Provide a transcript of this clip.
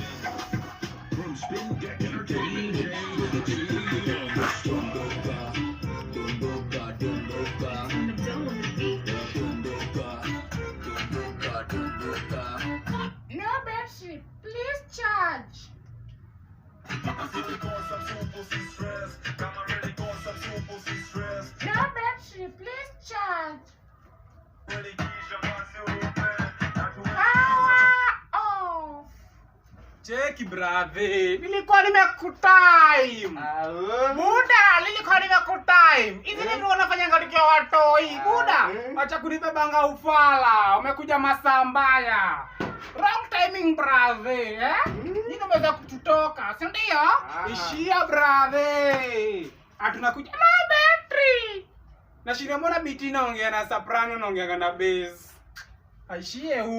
From Spin Deck Entertainment. Dondoka, dondoka, dondoka. Dondoka, dondoka, dondoka. No battery, please charge. No battery, please charge. Power off. Cheki brother, nilikuwa nimekutime. Buda, nilikuwa nimekutime. Hizi vitu wanafanyanga tukiwa watoi. Buda, acha kunibebanga ufala. Umekuja masaa mbaya. Wrong timing brother, eh? Nini umeweza kututoka, si ndio? Ishia brother. Atunakuja no battery. Na shida mbona biti naongea na soprano naongea na bass. Aishie hu.